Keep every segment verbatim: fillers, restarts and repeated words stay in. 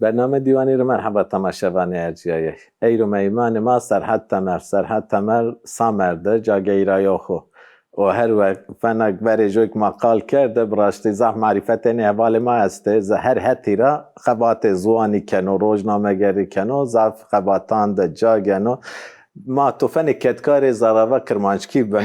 Bername Dîwanî rê merheba temaşevanê ercîyayê. Eyro meymanê ma Serhed Temer. Serhed Temer Samer de cageyrayo xo. O her wext fenek verê joyk ma qal kerde, bi raştî zaf marîfetênê hevalê ma estê. Ze-, her hetî ra xebatê ziwanî keno, rojnamegerî keno, zaf xebatan de ca geno. Ma to fenê kedkarê zerrava kirmanckî bi,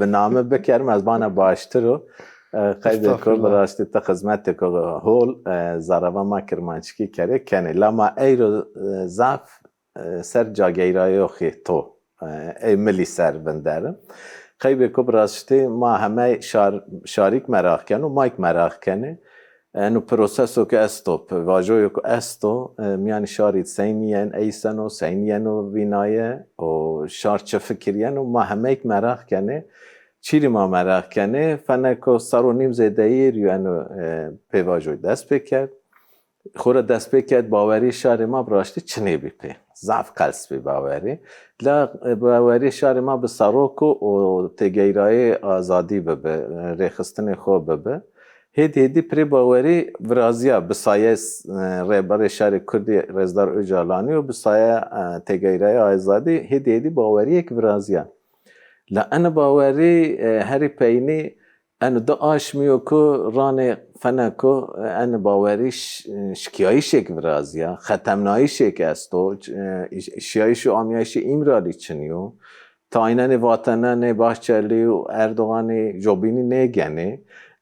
bi name bikerîme, ez vana baştir o. E, qeybê ku bi Estağfurullah. Raştî ti xizmetêko hol, e, zerrava ma kirmanckî kerê kenê. La ma eyro, e, zaf, e, ser cageyrayoxî to, e, ey milî ser vinderim. Qeybê ku bi raştî ma hemey şar-, şarîk meraq keno, mayk meraq kenê. Eno proseso ke esto, pe-, vajoyo ke esto, e, mîyanê şarî seynî yen eyseno, seynî yeno vînaye, o şar çi fikir yeno, ma hemeyk meraq kenê. Çîrî ma meraq kenê, feneko serr û nîm zêdeyî rî eno, e, pêvajoy dest pê kerd. Xora dest pê kerd, bawerî şarê ma bi raştî çinê bî pê. Zaf qels bî bawerî. La, e, bawerî şarê ma bi serrok o, o têgeyrayê azadî bibi, e, rêxistinê xo bibi. Hêdî hêdî pirê bawerî virazîya bi saye, e, Rêberê Şarê Kurdî Rêzdar Ocalanî û bi saye, e, têgeyrayê azadî hêdî hêdî bawerîyêk virazîya. La ene bawerî, e, herî peynî eno di aşmî yo ku ranê feneko, e, ene bawerî ş-, şikîyayîşêk virazîya, xetemnayîşêk esto, e, şîyayîş û amîyayîşê Îmralî çinî yo. Tayînenê vatenenê Bahçelî û Erdoganî jobînî nêgenê.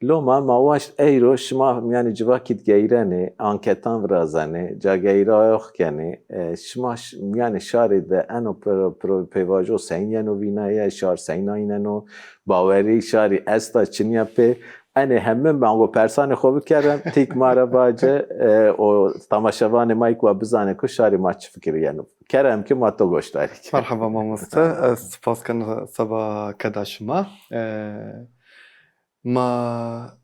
Loma ma waşt eyro şima mîyanê civakî di geyrenê, anketan virazenê, cageyrayox kenê. E, şima ş-, mîyanê şarî de eno pro-, pro-, pêvajo seyn yeno vînaye, şar seyn ayneno, bawerî şarî esta çinîya pê. Enê heme ma go persanê xo bikerem, tîk ma ra vace, e, o temaşevanê ma yîk wa bizanê ku şarê ma çi fikirî yeno. Kerem ki ma to goşdarî ke. Merheba mamoste, ez spas kena seba keda şima. E, ma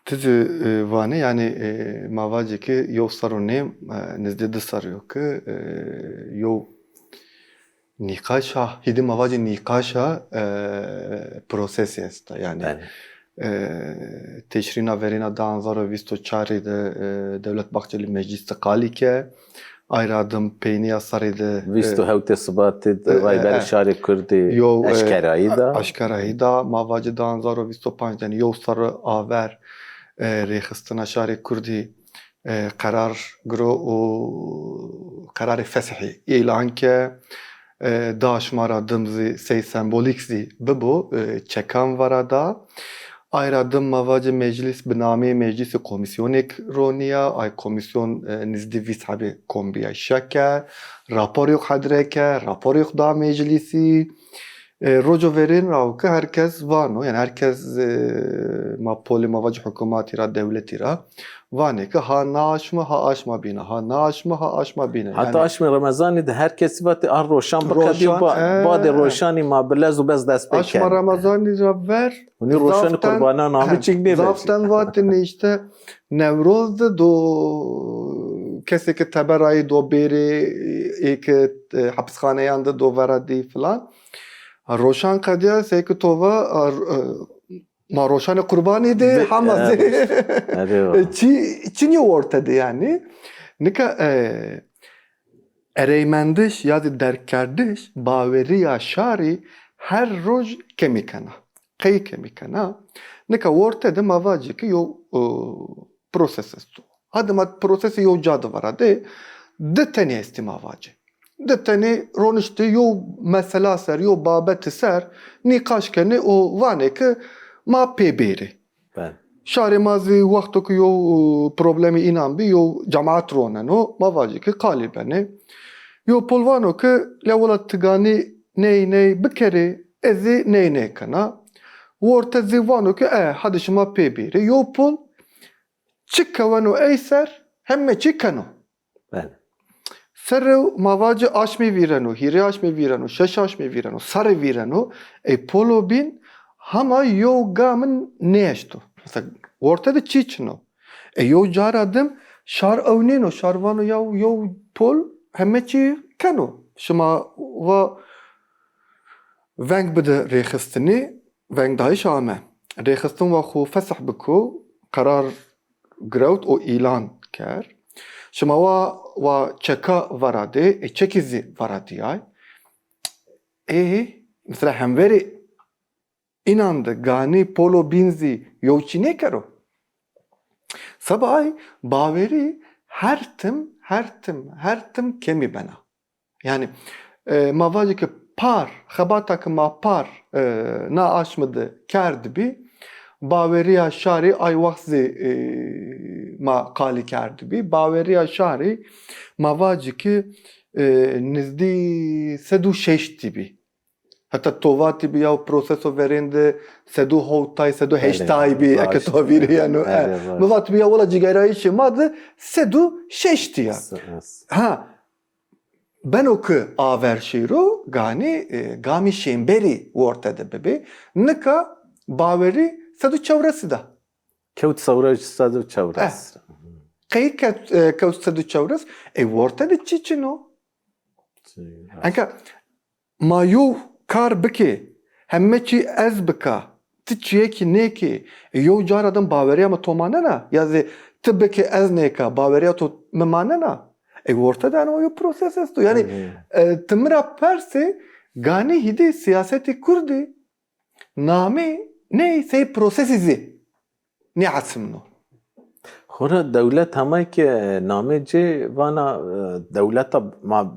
ti zî, e, vanê, yanî, e, ma vacê ki yew serr û nêm, e, nizdê di serr yo ki, e, yew nîqaşa, hîdî ma vacê nîqaşa, e, prosesî esta. Yanî, Belê. e, teşrîna verêna di hezar û vîst û çarî de, e, Dewlet Bahçelî meclîs de qalî ke, ay ra dim peynîya serrî de, Vîst û e, hewtê Sibatî de e, e, Rayberê e, Şarê Kurdî yew, e, eşkerayî da. Eşkerayî da. Ma vacê di hezar û vîst û panc, yanî yew serr aver, e, rêxistina Şarê Kurdî e, qerar giro û qerarê fesihî îlan ke, e, da şima ra dim zî sey sembolîk zî bibo, e, çekan vera da. Ay ra dim ma vacê meclîs bi nameyê meclîsî komîsyonêk ronîya. Ay komîsyon, e, nizdî vîst hebî kombîya şeke, raporêk hedre ke, raporêk da meclîsî. E, roco verên ra o ke her kes vano, yanî her kes, e, ma polê ma vacî hukûmatî ra, dewletî ra vanê ke ha na aşme, ha aşma bîne, ha na aşme, ha aşma bîne. Heta Yanî aşmê Remezanî de her kesî vatê a roşan biqedîyo, Roşan, ba-, e, badê e. roşanî ma bi lez û bez dest pê Aşma kerdî. Remezanî ra ver Hûnî roşanî zaften, qurbanan amî he, çîk nêvejî. zaften vatêne îşte Newroz de do kesê ke teberayî do bêrê, ê ke, e, hepisxaneyan de do vera dî filan. Ha, roşan qedîya sey ke to va, a, e, ma roşanê qurbanî de Ve-, hema e, zê. Erê wa. E, çi, çinî orte de yanî. Nika, e, ereymendiş ya zî derkkerdiş bawerîya şarî her roj kemî kena. Qey kemî kena? Nika orte de ma vacê ke yew, e, proses esto. Hadi ma prosesê yew ca de vera de, di tenê estî ma vacê. Di tenê roniştê yew mesela ser, yew babetî ser nîqaş kenê û vanê ke ma pê bêrê. Belê. Şarê ma zî wexto ke yew, e, problemî înan bî, yew cemaat roneno, ma vacê ke qalî benê. Yew pol vano ke, "La wela ti ganî ney ney bikerê, ez zî ney ney kena." Worte zî vano ke, "E, hadi şima pê bêrê." Yew pol çi keweno ey ser, heme çî keno. Belê. Serre ma vacê aşmî vîreno, hîrê aşmî vîreno, şeş aşmî vîreno, serrî vîreno, ey polo bîn hema yew gamin nêeşto. Mesela, worte de çî çin o. E, yew cara dim şar ewnêno, şar vano ya yew pol heme çî keno. Şima va veng bide rêxistinî, vengdayîş ame. Rêxistin wa xwu fesih biko, qerar girewt û îlan kerd. Şima wa, wa çeka veradê, e, çekî zî veradîyay. Ê, mesela hemverê înan de ganî polo bîn zî yew çî nêkero. Seba ay bawerî her tim, her tim, her tim kemî bena. Yanî, e, ma vacî ke par, xebata ke ma par, e, na aşme de kerdibî, bawerîya şarî ay wext zî, e, ma qalî kerdibî. Bawerîya şarî ma vacî ke, e, nizdî sed û şeştî bî. Heta to vatî bî ya proseso verên de sed û hewtay, sed û heştay bî, eke to vîrî yeno. Belê, e, raşt. Mi vatî bî ya wela cigêrayîşê ma de sed û şeştî ya. S-, s-, ha, beno ke aver şêro, ganî, e, gamî şênberî worte de bibê. Nika bawerî sed û çewres de. Kewt sewra sed û çewres. Eh. Qey kewt, e, kewt sed û çewres? Ey worte de çî çin o? Çi, enka ma yew kar bikê, heme çî ez bika, ti çîyekî nêkê, e, yew cara din baweriya mi to manena, ya zî ti bikê ez nêka, baweriya to mi manena. E, worte de eno yew proses esto. Yanî, e, ti mi ra persê, ganî hîdê siyasetê kurdî namê ney sey prosesî zî nêesimno. Xora dewlet hema ke namê ci vana, e, dewleta ma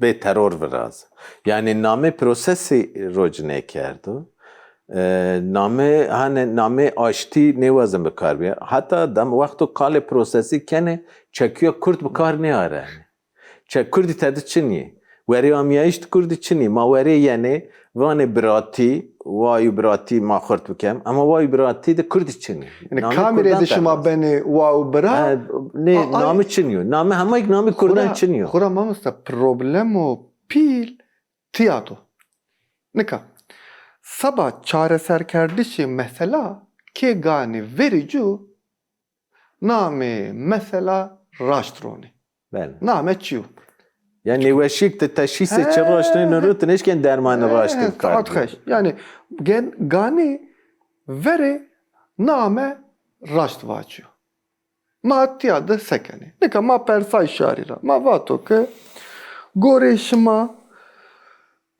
bê teror viraz. Yanî namê prosesî roc nêkerdo. E, namê, hanê namê aştî nêwazin bi kar bîya. Heta dem wexto qalê prosesî kenê çekuya kurd bi kar nêarenê. Çe kurdî tedi çinî. Werê amîyayîş di kurdî çinî. Ma werê yenê, vanê biratî, wa û biratî ma xurt bikem. Ema wa û biratî di kurdî çinî. Yanî kamî rê de şima benê wa û bira? E, nê, namî çinî yo. Namî hema yek namî kurdan çinî yo. Xura mamosta, problemo pîl tîya do. Nika, seba çareserkerdişê mesela kê ganî verê cû, namê mesela raşt ronê. Belê. Name çi yo? Ya nêweşîk ti teşhîsê çi raşt nêno ro, ti nêşken dermanê raşt bikar bî. Saet xeş. Yanî gen, ganî verê name raşt vaciyo. Ma tîya de se kenê? Nika ma persay şarî ra. Ma vato ke gorê şima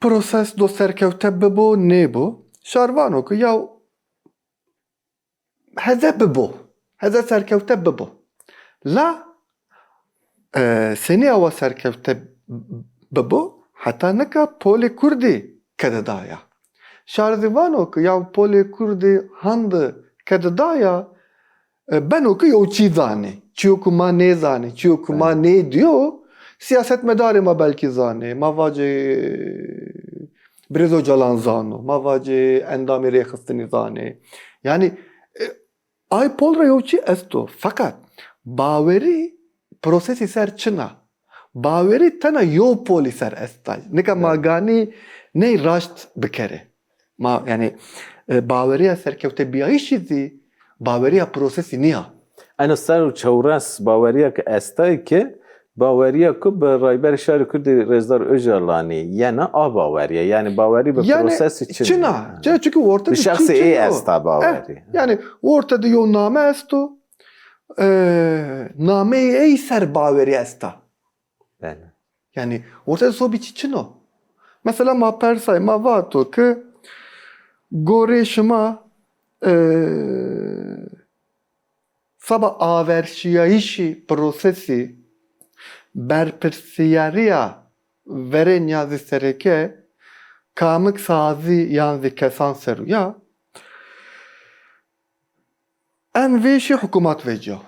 proses do serkewte bibo, nêbo? Şar vano ke ya heze bibo, heze serkewte bibo. La, e, senî awa serkewte bibo, heta nika polê kurdî kedidaya. Şar zî vano ke ya polê kurdî handi kedidaya, e, beno ke yew çî zanê. Çîyo ke ma nêzanê, çîyo ke ma nêdîyo, siyasetmedarê ma belkî zanê. Ma vacê, e, Birêz Ocalan zano, ma vacê endamê rêxistinî zanê. Yanî, e, ay pol ra yew çî esto. Feqet bawerî prosesî ser çin a. Bawerî tena yew polî ser esta. Nika ma ganî ney raşt bikerê. Ma, yanî, e, bawerîya serkewtebîyayîşî zî bawerîya prosesî nîya. Eno ser û çewres bawerîya ke estay ke, bawerîya ku bi Rayberê Şarê Kurdî Rêzdar Ocalanî yena, a bawerî ya. Yanî bawerî bi prosesî çin a. Çin a. Çin a, çunke orte de çî çin o. Bi şexsê ê esta bawerî. Eh, yanî orte de yew name esto. E, nameyê ey ser bawerî esta. Belê. Yanî orte de sobî çî çin o. Mesela ma persay, ma vato ke gorê şima, e, seba averşîyayîşî prosesî berpirsîyarîya verên ya zî sereke kamik sazî yan zî kesan ser o ya, en vêşî hukûmat vecîya.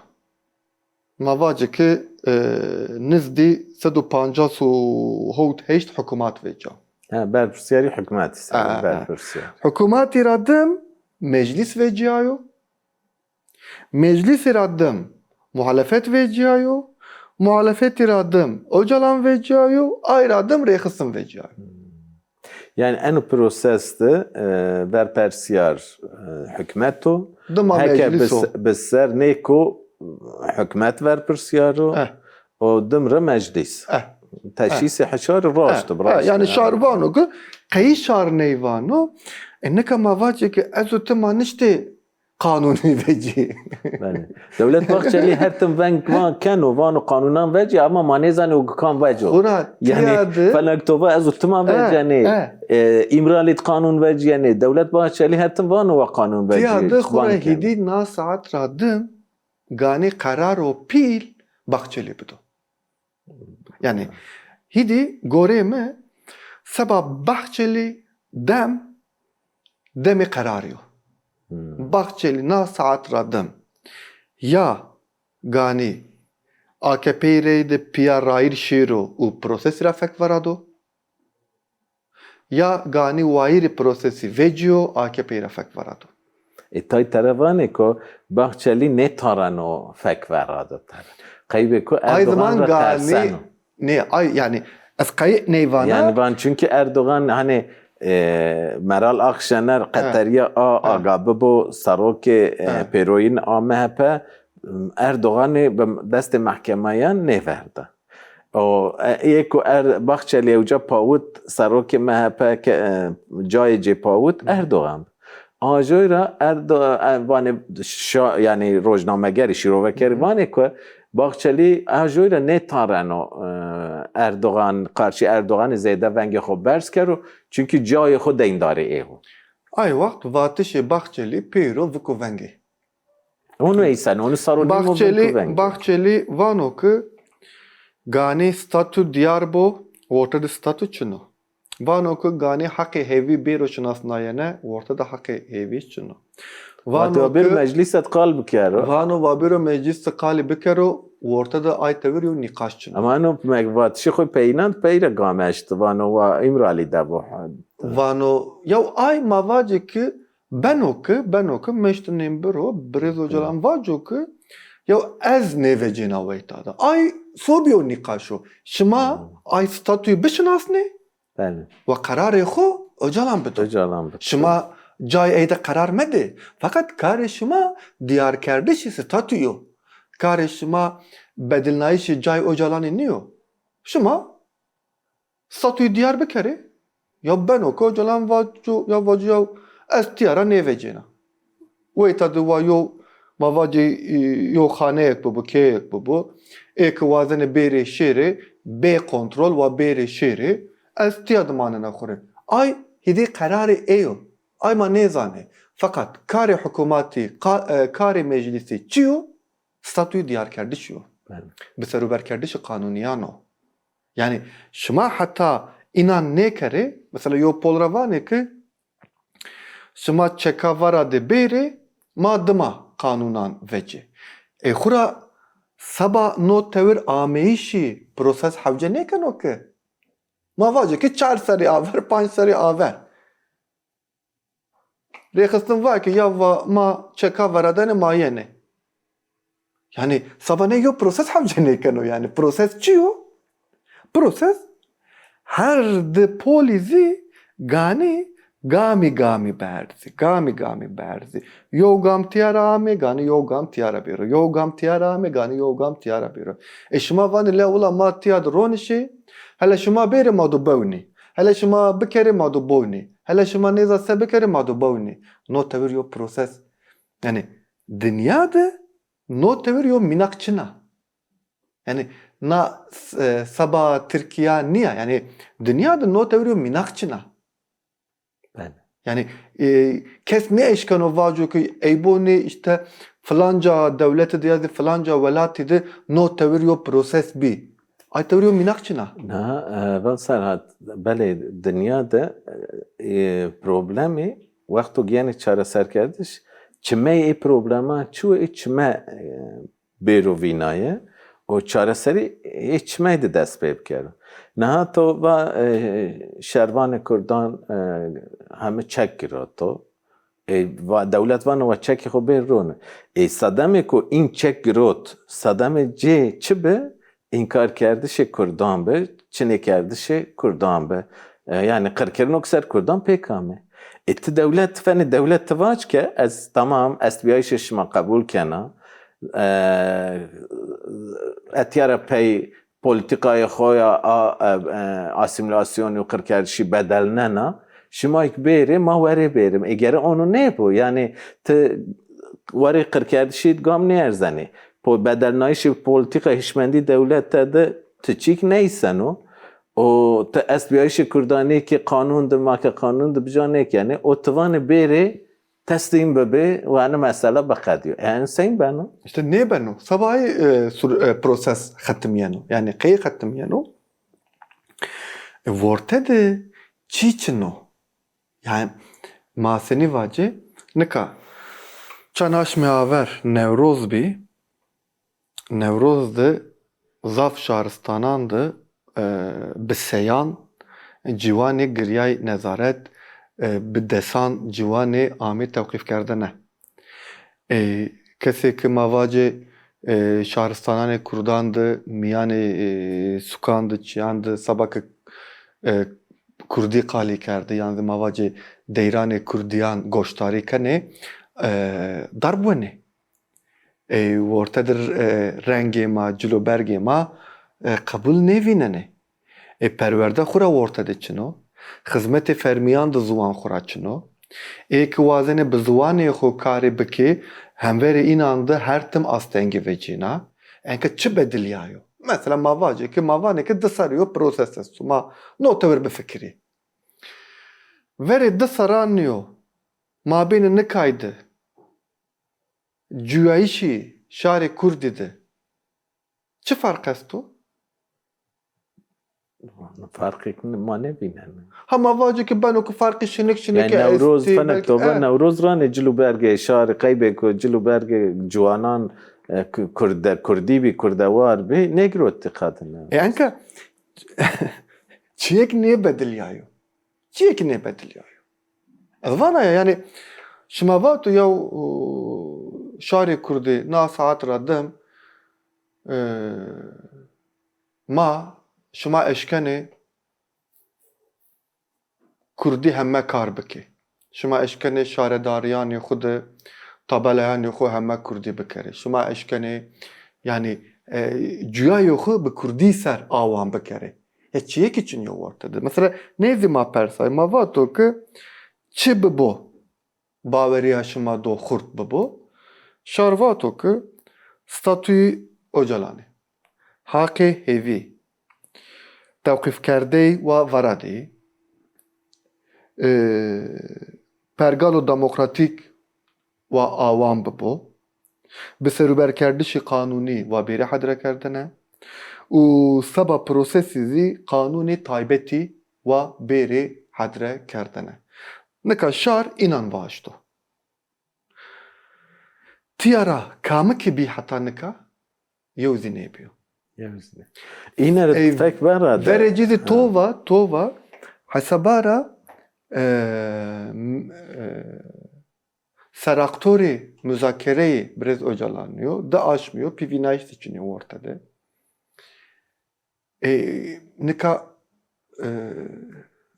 Ma vacê ke, e, nizdî sed û pancas û hewt heşt hukûmat vecîya. Ha, berpirsîyarî hukûmatî ser, ha, ha, berpirsîyar. Hukûmatî ra dim meclîs vecîyayo. Meclîsî ra dim muhalefet vecîyayo. Muhalefetî ra dim Ocalan vecîyayo. Ay ra dim rêxistin vecîyayo. Hmm. Yanî eno proses de, e, berpirsîyar, e, hukmet o. Dima meclîs o. Heke bi se-, bi ser nêko hukmet berpirsîyar o. Eh. O dim ra meclîs. Eh. Teşhîsê şarî raşt o, eh, raşt. Yanî şar vano ke qey şar ney vano. E, nika ma vacê ke ez û ti ma niştê qanûnî vecî. Belê. Dewlet Bahçelî her tim veng van keno, vano qanûnan vecî, ama ma nêzanê o gikan veco. Xura tîya de felek tova ez û tima vecenê. E, Îmralî de qanûn vecîyenê. Dewlet Bahçelî her tim vano wa qanûn vecî. Tîya de xura hîdî na saet ra dim ganî qeraro pîl Bahçelî bido. Yanî hîdî gorê mi seba Bahçelî dem demê qerarî yo. Bahçelî na saet ra dim ya ganî A K P'yî reyde pîya rayîr şêro û prosesî ra fek verado, ya ganî wayîrê prosesî vecîyo A K P'yî ra fek verado. E, tay tere vanê ku Bahçelî nêtareno fek verado tere. Qeybê ku Erdogan ra terseno. Nê, ay, yanî ez qey neyvana. Yanî van, çünkü Erdogan hani e, Meral Akşener qeterîya a aga bibo serokê e, pêroyîn a M H P, Erdoganî bi destê mehkemeyan nêverda. O e, ê ku er Bahçelî ewca pawit serokê M H P ke, e, cayê cê pawit Erdogan. Ajoy ra Erdo, e, vanê şa, yanî rojnamegerî, şîrovekerî vanê ku Bahçelî ajoy ra nêtareno e, Erdogan, qarşî Erdoganî zêde vengê xo berz kero, çünkü cayê xo deyndarê ê wo. Ay wext vatişê Bahçelî pêro viko vengê. Onu eysen, onu saro nîmo viko vengê. Bahçelî vano ki ganî statü diyar bo, ortada statü çino. Vano ki ganî heqê hêvî bêro şinasnayene, ortada heqê hêvî çino. Vano bêro meclîse de qal bikero. Vano va bêro meclîse de qalî bikero, ortada ay tewir yo nîqaş çino. Ama eno vatişê xo peyînan pey ra game eşti, vano wa Îmralî de bo. Vano, yaw ay ma vacê ki beno ki, beno ki meştinên biro, birêz Ocalan vaco ki, yaw ez nêvecêna weyta de. Ay sobî yo nîqaş o. Şima ay statuyî bişinasnê, wa qerarê xo Ocalan bido. Ocalan bido. Şima cayê ey de qerar medê. Feqet karê şima diyarkerdişê statû yo. Karê şima bedilnayişê cayê Ocalanî nîyo. Şima statûyî diyar bikerê. Ya beno ke Ocalan vaco, ya vaco ya ez tîya ra nêvecêna. Weyta de wa yo, ma vacê, e, yo xaneyek bibo, keyek bibo. Ê ke wazenê bêrê şêrê, bê kontrol wa bêrê şêrê. Ez tîya de manena xo rê. Ay hîdî qerarê ey o. Ay ma nêzanê. Feqet karê hukûmatî, qa-, e, karê meclîsî çi yo? Statuyî diyarkerdişî yo. Belê. Biserûberkerdişê qanûnîyan o. Yanî şima heta înan nêkerê, mesela yo pol ra vanê ki şima çeka vera de bêrê, ma dima qanûnan vecê. Ê xwu ra seba no tewir ameyîşî proses hewce nêkeno ki. Ma vacê ki çar serrî aver, panc serrî aver. Rêxistin va ki ya va ma çeka veradenê ma yenê. Yanî seba nê yo proses hewce nêkeno yanî. Proses çi yo? Proses her di polî zî ganî gamî gamî berzî, gamî gamî berzî. Yo gam tîya ra amê, ganî yo gam tîya ra bêro. Yo gam tîya ra amê, ganî yo gam tîya ra bêro. E şima vanê lewila ma tîya de ronişê, hele şima bêrê ma do bewnî. Hele şima bikerê ma do bewnî. Hele şima nêza se bikerê ma do bewnî. No tewir yo proses. Yanî dinya de no tewir yo mînak çin a. Yanî na, e, seba Tirkîya nîya. Yanî dinya de no tewir yo mînak çin a. Belê. Yanî, e, kes nêeşkeno vaco ki ey bo nê îşte filanca dewlete de ya zî filanca welatî de no tewir yo proses bî. Ay tewir yo mînak çin a. Na, e, va Serhat, belê dinya de, e, problemî wexto gênê çareserkerdiş, çimeyê ê problema çi yo, ê çime, e, bêro vînaye û çareserî ê çimey de dest pê bikero. Niha to va, e, şervanê kurdan, e, heme çek giroto. E, va, dewlet vano wa çekê xo bêr rone. E, sedemê ku în çek girot, sedemê cê çi bi? Înkarkerdişê kurdan bi, çinêkerdişê kurdan bi. E, yanî qirkirinok ser kurdan pêk ame. E, ti dewlet, ti fenê dewlet ti vac ke ez tamam estbîyayîşê şima qebul kena. E, ez tîya ra pey polîtîkayê xo ya a, e, e, asîmîlasyonî û qirkerdişî bedelnena. Şima îk bêrê, ma werê bêrim. E, gere ono nêbo. Yanî ti Warê qirkerdişî gam nêerzenê. Po-, bedelnayîşê polîtîka hişmendî dewlete de ti çîk neyîseno û ti estbîyayîşê kurdanê ke qanûn de, ma ke qanûn de bija nêkenê û ti vanê bêrê teslîm bibê û eno mesela biqedîyo. Eno sey beno? Îşte nêbeno. Sebayî, e, sur-, e, proses xetimîyeno. Yanî qey xetimîyeno? E, worte de çî çin o? Yanî ma senî vacê? Nika çend aşmê aver Newroz bî. Newroz de zaf şaristanan de, e, bi seyan ciwanê giriyay nezaret, e, bi desan ciwanê amê tewqîfkerdene. E, kesê ke ma vacê, e, şaristananê kurdan de, mîyanê, e, sukan de, çiyan de, seba ke, e, kurdî qalî kerde, yan zî ma vacê deyranê kurdîyan goşdarî kenê, e, darb wenê. Ê worte dir, e, rengê ma, cil û bergê ma, e, qebul nêvînenê. Ê perwerde xwu ra worte de çin o. Xizmetê fermîyan de ziwan xwu ra çin o. Ê ke wazenê bi ziwanê xwu karê bikê, hemverê înan de her tim astengî vecîna. Enka çi bedilîyayo? Mesela ma vacê ke, ma vanê ke di serrî yo proses esto. Ma no tewir bifikirî. Verê di serran nîyo. Mabênê nikay de cuyayîşî şarê kurdî de çi ferq esto? Ferqêk ma nêvînenê. Ha, ma vacê ke beno ke ferqê şinik şinik. Yanî Newroz, estî, fenek belkî, to ve, e, Newroz ranê cil û bergê şarî, qeybê ku cil û bergê ciwanan, e, ku-, kurde, kurdî bî, kurdewar bî, nêgirotî qadine. E, enka çiyêk nêbedilîyayo. Çiyêk nêbedilîyayo. Ez vana ya, yanî şima vato yew, û, şarê kurdî na saet ra dim, e, ma, şima eşkenê kurdî heme kar bikê. Şima eşkenê şaredarîyanê xwu de tabelayanê xwu heme kurdî bikerê. Şima eşkenê, yanî, e, cuyayê xwu bi kurdî ser awan bikerê. Ya çiyêkî çin yo worte de. Mesela nêzî ma persay, ma vato ke çi bibo, bawerîya şima do xurt bibo. Şar vato ke statuyî Ocalanî, haqê hêvî, tewqîfkerdeyî wa veradeyî, e, pergalo demokratîk wa awan bibo, bi serûberkerdişî qanûnî wa bêrê hedre kerdene û seba prosesî zî qanûnê taybetî wa bêrê hedre kerdene. Nika şar înan vaşto. Tîya ra kamikî bî heta nika? Yew zî nêbîyo. Yew zî nê. Îne ra fek vera de. Verê ci zî to va, to va, hesaba ra, e, m-, e, seraktorê muzakereyê Birêz Ocalanî yo, di aşmî yo, pêvînayîş zî çin yo worte de. E, nika, e,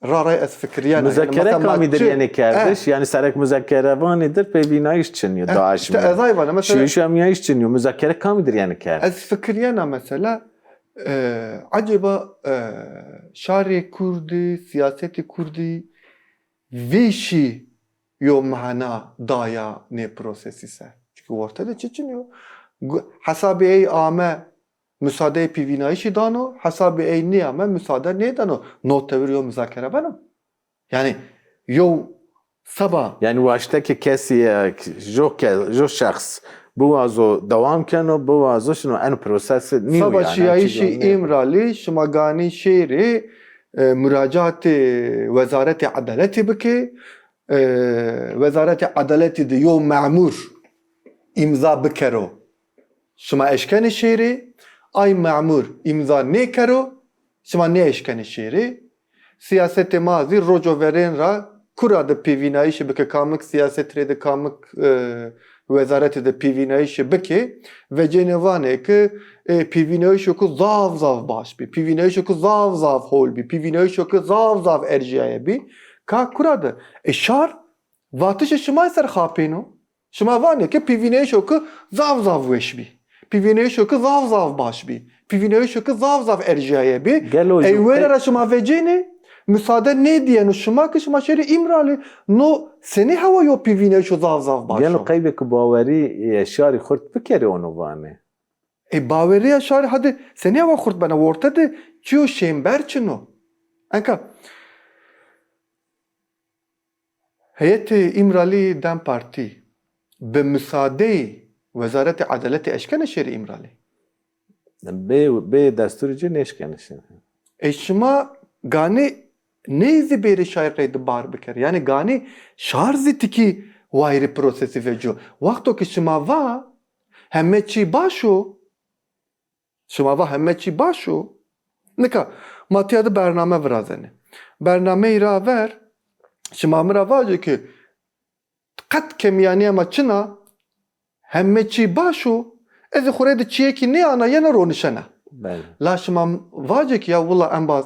ra ra ez fikirîyena. Muzakere kamî dir yenê kerdiş? Yanî serek muzakerevanî dir pêvînayîş çin yo, daşmî. Îşte ez ay vana, mesela. Şîyîş emnîyayîş çin yo, muzakere kamî dir yenê kerdiş? Ez fikirîyena mesela, e, ecêba, e, şarê kurdî, sîyasetê kurdî vêşî yo mana daya nê prosesî ser. Çunke worte de çi çin yo? Gu-, hesabê ey ame musadeyê pêvînayîşî dano, hesabê ey nêame musade nêdano. No tewir yo muzakere beno. Yanî yew seba. Yanî waşte ke kesî, e, jo ke-, jo şexs biwazo dewam keno, biwazo şino, eno prosesî nîyo. Seba yanî, şîyayîşî Îmralî, şima ganî şêrê, e, muracaatê Wezaretê Edaletî bikê, e, Wezaretê Edaletî de yew memur îmza bikero. Şima eşkenê şêrê, ay memur îmza nêkero, şima nêeşkenê şêrê. Sîyasetê ma zî roco verên ra kura de pêvînayîşî bike, kamik sîyaset rê de, kamik, e, wezaretê de pêvînayîşî bike, vecêne vanê ke, e, pêvînayîşo ke zaf zaf baş bî, pêvînayîşo ke zaf zaf hol bî, pêvînayîşo ke zaf zaf erjîyaye bî. Ka kura de? E, şar vatişê şima ser xapêno. Şima vanê ke pêvînayîşo ke zaf zaf weş bî. Pêvînayîşo ke zaf zaf baş bî. Pêvînayîşo ke zaf zaf erjîyaye bî. Gelo ey wêre ra şima vecênê, Musade nêdîyeno şima ke şima şêrê Îmralî, no senî hewa yo pîvînayîşo zaf zaf baş o? Gelo qeybê ke bawerî, e, şarî xurt bikerê, ono vanê? Ê, bawerîya şarî hadi senî hewa xurt bena, worte de çîyo şênber çin o. Enka heyetê Îmralî DEM Partî bi musadeyê Wezaretê Edaletî eşkene şêrê Îmralî? Bê, bê destûrê ci nêşkene şêrê. Ê şima ganî ney zî bêrê şarî reyde bar bikerê. Yanî ganî şar zî tikî wayîrê prosesî vecîyo. Wexto ke şima va heme çî baş o, şima va heme çî baş o. Nika ma tîya de bername virazenê. Bernameyî ra ver şima mi ra vacê ke qet kemîyanîya ma çin a, heme çî baş o, ez ê xwu reyde çîyekî nêana, yena ronişena. Belê. La şima vacê ke ya wila embaz,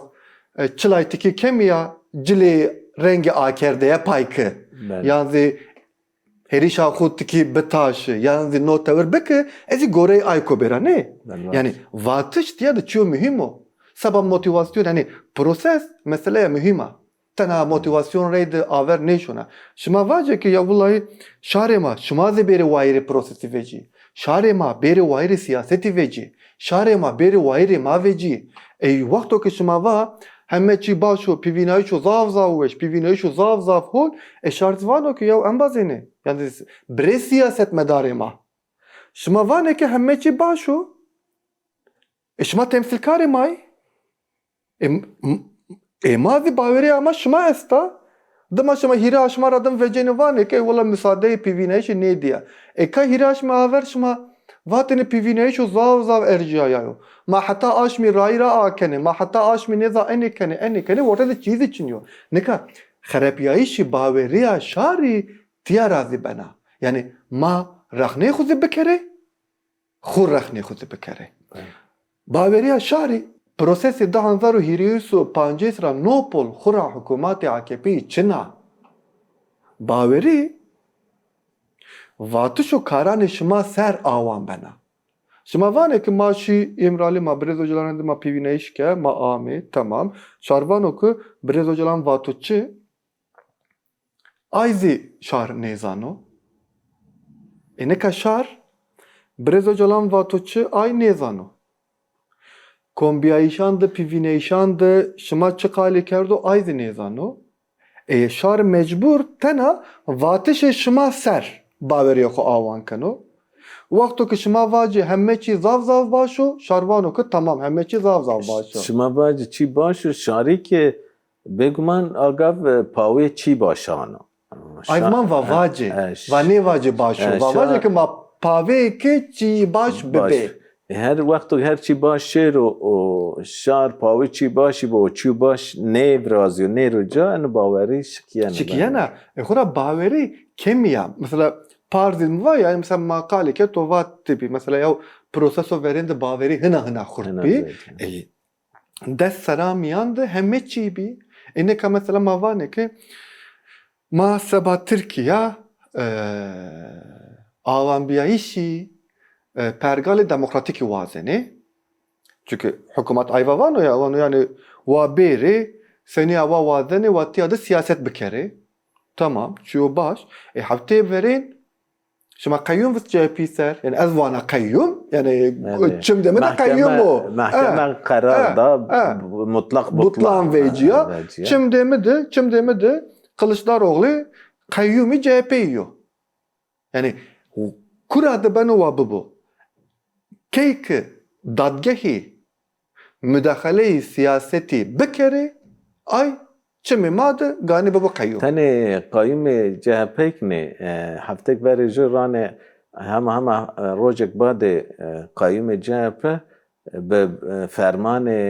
e, çilay tikî kemî ya, cilê rengê akerdeye pay ki. Belê. Yan zî hêrişa xwu tikî bitaşi, yan zî no tewir biki, ez zî goreyê ay ko bêra, nê? Belê. Yanî vatiş tîya de çîyo muhîm o. Seba motîvasyon, yanî proses meseleya muhîm a. Tena motîvasyon reyde aver nêşona. Şima vacê ke ya wulayî şarê ma, şima zî bêrê wayîrê prosesî vecî. Şarê ma bêrê wayîrê sîyasetî vecî. Şarê ma bêrê wayîrê ma vecî. Ey wexto ke şima va heme çî baş o, pîvînayîşo zaf zaf weş, pîvînayîşo zaf zaf hol, e şar zî vano ke ya embazêne. Yanî birê sîyasetmedarê ma. Şima vanê ke heme çî baş o. E şima temsîlkarê ma yî. E, m-, m-, e ma zî bawerîya ma şima esta. Dima şima hîrê aşma ra dim vecenê vanê ke wela musadeyê pîvînayîşî nêdîya. E ka hîrê aşmî aver şima vatêne pîvînayîşo zaf zaf erjîyayayo. Ma heta aşmî rayîra akenê, ma heta aşmî nêza enê kenê, enê kenê, worte de çî zî çin yo. Nika xerepîyayîşî bawerîya şarî tîya ra zî bena. Yanî ma rexneyê xwu zî bikerê, xwu rexnê xwu de bikerê. Belê. Bawerîya şarî prosesê di hezar û hîrê û pancês ra no pol xwu ra hukûmatê A K P'yî çin a. Bawerî vatiş û karanê şima ser awan bena. Şima vanê ke ma şî Îmralî, ma Birêz Ocalan de ma pîvînayîş ke, ma amê, temam. Şar vano ke Birêz Ocalan vato çi? Ay zî şar nêzano. Ê nika şar Birêz Ocalan vato çi, ay nêzano. Kombîyayîşan de, pîvîneyîşan de şima çi qalê kerdo, ay zî nêzano. Ê şar mecbur tena vatişê şima ser bawerîya xwu awan keno. Wexto ke şima vacê heme çî zaf zaf baş o, şar vano ke temam, heme çî zaf zaf baş o. Şima vacê çî baş o, şarî ke bêguman agav, e, pawê çî başan o. Ay, şa-, man va, e, vacê, e, ş-, va nêvacê baş o. E, va vacê şa-, ke ma pawê ke çî baş, baş bibê. E, her wexto her çî baş şêro, o şar pawê çî başî bo, o çî baş nêvirazîyo, nêro ca, eno bawerî şikîyena. Şikîyena. E, xora bawerî kemî ya. Mesela, par zî mi va, yanî mesela ma qalê ke to va tibî. Mesela, ya proseso verên de bawerî hina hina xurt bî. Hina zêde. E, des serra mîyan de heme çî bî. Ê nika mesela ma vanê ke ma seba Tirkîya, e, awanbîyayîşî, e, pergalê demokratîkî wazenê. Çunke hukûmat ayva vano ya, vano yanî wa bêrê, senî ya wa wazenê, wa tîya de sîyaset bikerê. Tamam, çîyo baş. Ê hefteyê verên şima qeyûm vist C H P ser. Yanî ez vana qeyûm. Yanî çimdê mi de qeyûm o. Mehkeme, mehkeme qerar da, mutlaq butlan vecîya. Çimdê mi de, çimdê mi de Kiliçdaroglu qeyûmî C H P'yî yo. Yanî kura de beno wa bibo. Key ke dadgehî mudaxaleyê sîyasetî bikerê, ay çimê ma de ganî bibo qeyûm. Tenê qayûmê C H P'yî nê, e, heftêk verê jû ranê hema hema, e, rocêk badê, e, qayûmê C H P bi, e, fermanê,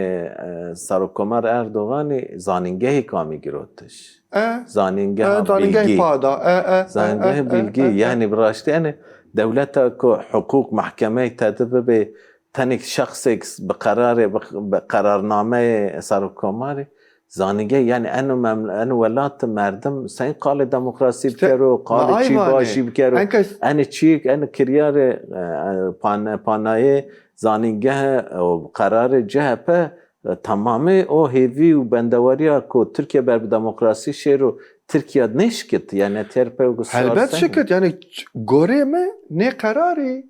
e, Serokkomar Erdoganî zanîngehêk amî girotiş. E, zanîngeha, e, zanîngehê Bîlgî. Pada, e, e, e, zanîngehê, e, Bîlgî, e, e, yanî bi raştî, yanî dewleta ku huqûq, mehkemeyêk tede bibê, tenêk şexsêk bi qerarê, bi, bi qerarnameyê Serokkomarî, zanîngeh, yanî eno mem-, eno welat de merdim sey qalê demokrasî bikero, qalê çî başî bikero. Enê çîyêk, enê kiryarê, e, e, pan-, panayê zanîngeh û qerarê C H P E, tamamê o hêvî û bendewarîya ku Tirkîya ber bi demokrasî şêro, Tirkîya nêşikit? Yanî, têr pey ku sual Helbet seng şikit. Yanî, ç-, gorê mi nê qerarî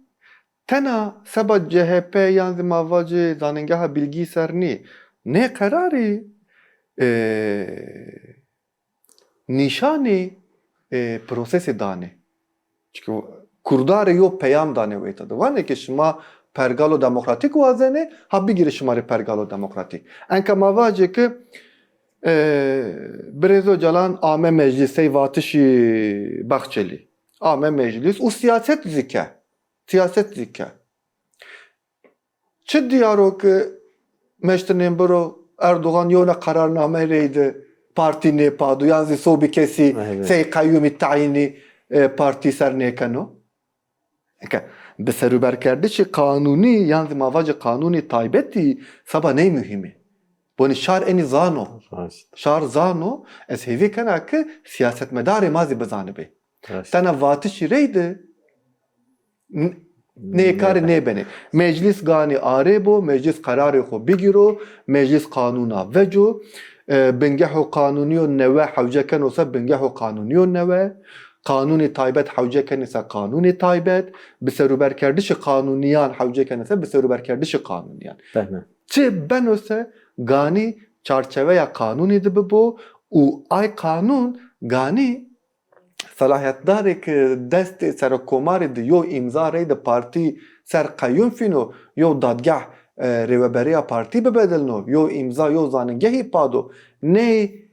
tena seba C H P yan zî ma vacê Zanîngeha Bilgî ser nî. Nê qerarî, e, nîşanî, e, prosesê danê. Çike kurda rê yo peyam danê weyta de. Vanê ke şima pergalo demokratîk wazenê, ha bigîrê şima rê pergalo demokratîk. Enka ma vacê ke, e, Birêz Ocalan ame meclîs, sey vatişî Bahçelî. Ame meclîs û sîyaset zî ke. Sîyaset zî ke. Çi dîyar o ke meştinên biro Erdogan yewna qerarnameyê reyde partî nêpado, yan zî sobî kesî Evet. sey qeyûmî tayînî, e, partî ser nêkeno? Eke bi serûberkerdişê qanûnî yan zî ma vacê qanûnê taybetî seba ney muhîm ê. Bonî şar enî zano. Rast. Şar zano, ez hêvî kena ke sîyasetmedarê ma zî bizanibê. Rast. Tena vatişî reyde n-, nê karî nêbenê. Meclîs ganî arê bo, meclîs qerarê xo bigîro, meclîs qanûna veco, e, bingeho qanûnî yo newe hewce keno se bingeho qanûnî yo newe, qanûnê taybet hewce kenê se qanûnê taybet, bi serûberkerdişê qanûnîyan hewce kenê se bi serûberkerdişê qanûnîyan. Fehme. Çi beno se ganî çarçeweya qanûnî de bibo û ay qanûn ganî selahîyetdarê ke destê serokomarî de yo îmza reyde partî ser qeyûm fîno, yo dadgeh, e, rêveberîya partî bibedilno, yo îmza yo zanîngehî pado, ney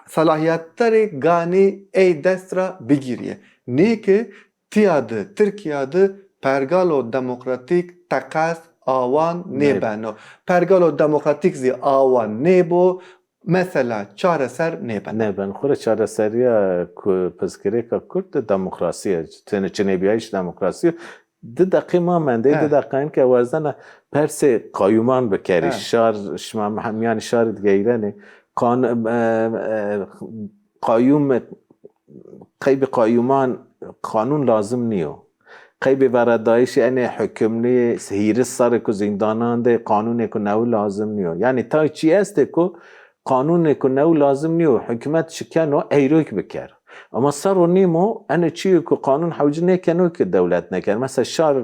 selahîyetdarê ganî ey dest ra bigîrîye. Nê ke tîya de, Tirkîya de pergalo demokratîk teqez awan Nê- nêbeno. Pergalo demokratîk zî awan nêbo, mesela çareser nêbeno. Nêben. Xwu rê çareserîya ku pirsgirêka kurd de demokrasî ye. Tenê çinêbîyayîş demokrasî yo. Di deqî ma mendey, He. di deqîyan ke werzena persê qayûman bikerî. He. Şar, şima mihe-, mîyanê şarî de geyrenê. Qan-, e, e, qayûm, qeybê qayûman qanûn lazim nîyo. Qeybê veradayîşê enê hukimlî hîris serrî ku zîndanan de qanûnêko newe lazim nîyo. Yanî tay çî estê ku qanûnêko new lazim nîyo, hukûmet şikeno eyrok biker. Ama ser ro nîmo, eno çîyo ku qanûn hewci nêkeno ki dewlet nêker. Mesela şar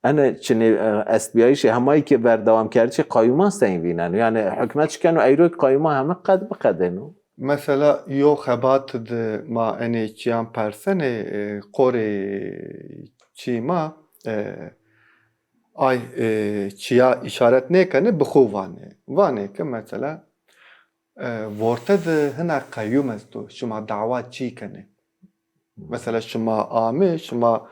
eno çinê, e, estbîyayîşê hemayî ki berdewamkerdişê qayûman seyîn vîneno. Yanî hukûmet şikeno eyrok qayûman heme qed biqedêno. Mesela yo xebat de ma enê çîyan persenê, e, qorê çî ma, e, ay, e, çîya îşaret nêkenê, bi xo vanê. Vanê ke mesela, e, vorte de hina qeyûm esto, şima dawa çî kenê. Mesela şima amê, şima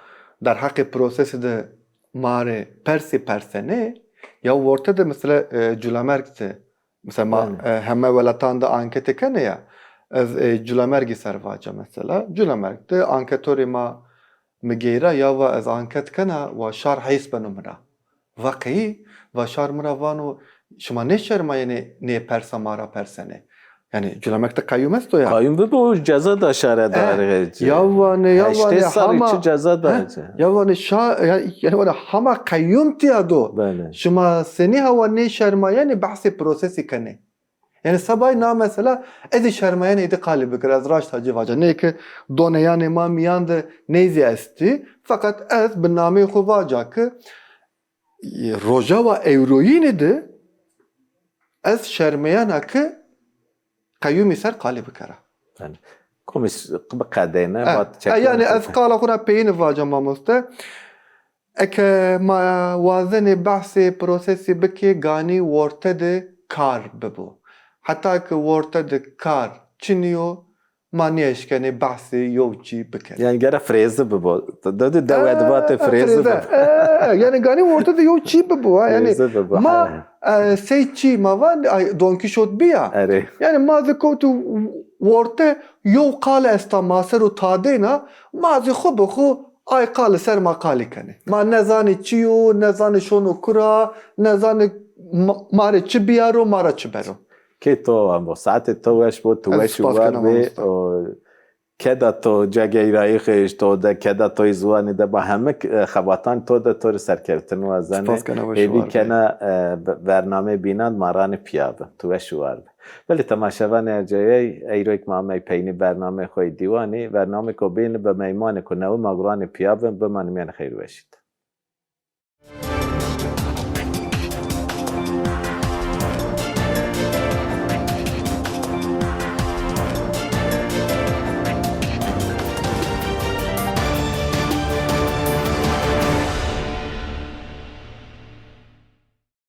derheqê prosesî de ma rê persî persenê, ya vorte de mesela, e, Culamerg de, mesela ma, Belê. e, heme weletan de ankete kenê ya, ez, e, Culamergî ser vaca mesela. Culamerg de anketorê ma mi geyra ya va ez anket kena, wa şar heys beno mi ra. Va qeyî? Va şar mi ra vano, şima nêşermayenê nê persa ma ra persenê. Yanî Culamerg de qeyûm esto ya. Qayûm bibo, ceza da şaredarî. E, ya vanê, ya vanê, heştê serrî hama, çi ceza da he, ci. Ya vanê şa-, ya, yanî vanê hama qeyûm tîya do. Belê. Şima senî hewa nêşermayenê behsê prosesî kenê. Yanî sebayî na mesela ez zî şermayenê êdî qalî bikir, ez raşta ci vaca. Nê ke doneyanê ma mîyan de ney zî estî. Feqet ez bi nameyê xo vaca ke, e, rojawa ewroyînî de ez şermeyena ke qeyûmî ser qalî bikera. Yanî, komîs biqedêne, e, vat e, çekûn yanî ez qala xo ra peyîne vaca mamoste. Eke ma wazenê behsê prosesî bikê, ganî worte de kar bibo. Heta ke worte de kar çinî yo, ma nêeşkenê behsê yew çî bikerê. Yanî gere firêzi bibo. De, de, dewe de vatê firêzi bibo. E, e, yanî ganî worte de yew çî bibo, ha. Yanî firêzi bibo, ma, ha, e, sey çî ma van, ay, Don Kîşot bîya. Erê. Yanî ma zî kewtî worte, yew qal esta ma ser û tadêna, ma zî xwu bi xwu ay qali ser ma qalî kenê. Ma nezanê çi yo, nezanê şono kura, nezanê ma, ma rê çi biyaro, ma ra çi bero. Kê to wan bo, saetê to weş bo, tu weş û war bê. O, Keda to cegeyra îxişt, to de keda to ziwanî de ba hemik, e, xebatan to de to rê serkewtin wazenê. Spas kena, weş û war bê. Hêvî kena, e, be-, bernameyê bînan ma ranê pîya bi. Tu weş û war bi. Belê temaşevanê erceyey, eyroyk ma amey peynî bernameyê xo yê dîwanî, bernameyêko bîn bi meymanêko newe ma guranê pîya bin, bimanî mîyanê xeyr û weşî de.